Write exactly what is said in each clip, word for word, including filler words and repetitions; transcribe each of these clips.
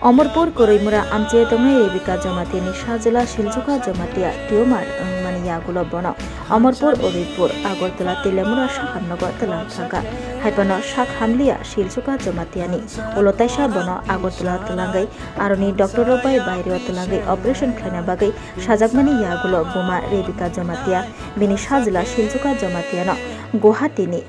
Omorpur Kwrwimura amchai tongnai Rebecca Jamatia ni sajwla Silchuka Jamatia tumor wngmani yagulo bono Omorpur, Udaypur, Agartala, Telemura sakhamnogo twlang thangkha. Haipano sak hamliya Silchuka Jamatia ni ulo taisa bono Agartala twlangwi aroni doctor rok bai baireo twlangwi operation khlaina bagwi sajakmani yagulo buma Rebecca Jamatia bini sajwla Silchuka Jamatia no Guwahati ni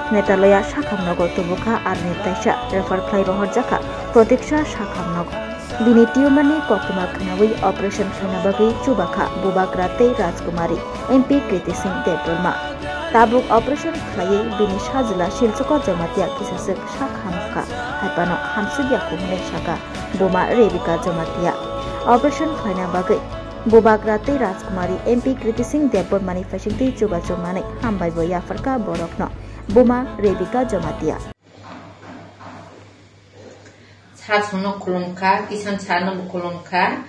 Netaloya sakhamnogo tubukha, aroni taisa refer khlai rohorjakha Pratiksha sakhamnogo. Bini tumor ni koktwma khwnawi operation khlaina bagwi chubakha Bubagra tei Rajkumari M P Kriti Singh Debbarma. Tabuk operation khlaiwi bini sajwla Silchuka Jamatia kisaswk sak hamkha, haipano hamsukya hwnwi sakha buma Rebecca Jamatia. Operation khlaina bagwi Bubagra tei Rajkumari M P Kriti Singh Debbarmani phaisingtwi chubachu manwi hambai bo yapharkha borokno buma Rebecca Jamatia. Sasongno khulumkha, Kisan Sarno bo khulumkha,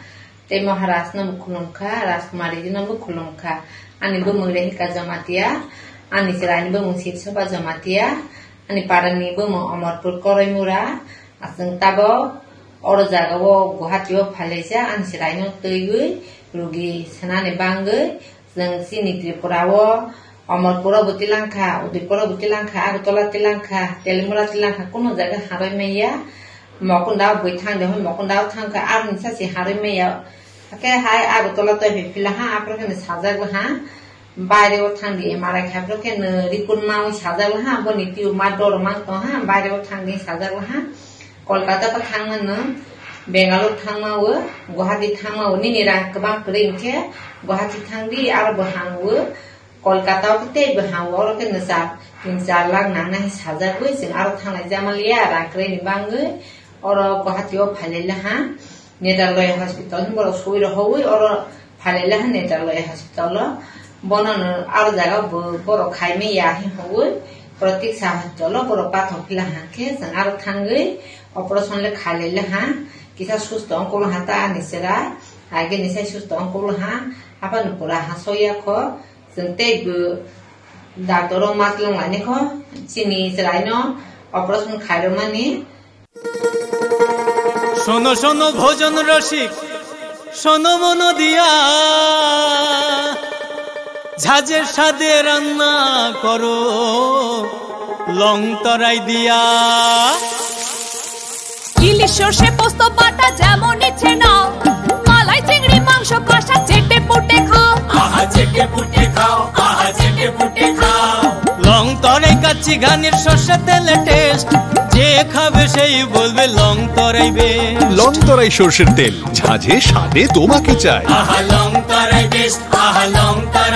tei Maharajno bo khulumkha, Rajkumari jino bo khulumkha. Ani bumung Rebecca Jamatia, ani chwraini bumung Silsoba Jamatia, ani parani bumung Omorpur Kwrwimura, Aswng tabok oro jagao Guwahati o phailaijak, ani chwraino twiwi rugi sanani bangwi. Chwng chini Tripura o Omorpur o bo tilangkha, Udaipur o bo tilangkha, Agartala tilangkha, Telemura tilangkha, kuno jaga harwi manya. Mokunda o bwi thangdi hwn, Mokunda o thangkha, aroni sachi harwi manya. Hakhe hai Agartala twi phila ha, aphuru khe sajak ha. Baire o thangdi M R I khaphuru khe no rikun mawi sajak laha, boni tiu ma dor mang tong ha, baire o thangdi sajak laha. Kolkata bo thangma no, Bangalore thangma o, Guwahati thangma o, nini rang kwbang kwrwi hwnkhe Guwahati thangdi, aro bo hang o, Kolkata o tei bo hang o, oro khe no char, tin char lakh nang nai sajagwi chwng aro thanglai jama liya, rang kwrwi ni bangwi oro Guwahati o phailai laha. Netralaya hospital ni borok sui rohoi oro phalai laha Netralaya hospital o. Bono no aro jaga bo borok khai manya hin hoi Pratiksha hospital o borok pathok phila hwnkhe chwng aro thangwi operation le khalai laha. Kisa susto ongkol ha ta ani chwrai, age ni sai susto ongkol ha, haphano pura ha soya kho. Chwng tei bo doctor o ma twlang lainai kho, chini chwrai no operation khairokmani. শোনো শোনো ভোজন রসিক, শোনো মন দিয়া, ঝাঁঝে স্বাদে রান্না করো, লং তরাই দিয়া। ইলিশ সর্ষে পোস্ত বাটা যেমন ইচ্ছে নাও, মালাই চিংড়ি মাংস কষা চেটে পুটে খাও। আহা চেটে পুটে খাও, আহা চেটে পুটে খাও। লং তরাই কাচ্চি ঘানির সর্ষে তেলে টেস্ট, যে খাবে সেই বলবে লং তরাই বেস্ট। লং তরাই সর্ষের তেল, ঝাঁঝে স্বাদে তোমাকে চাই। আহা লং তরাই বেস্ট, আহা লং তরাই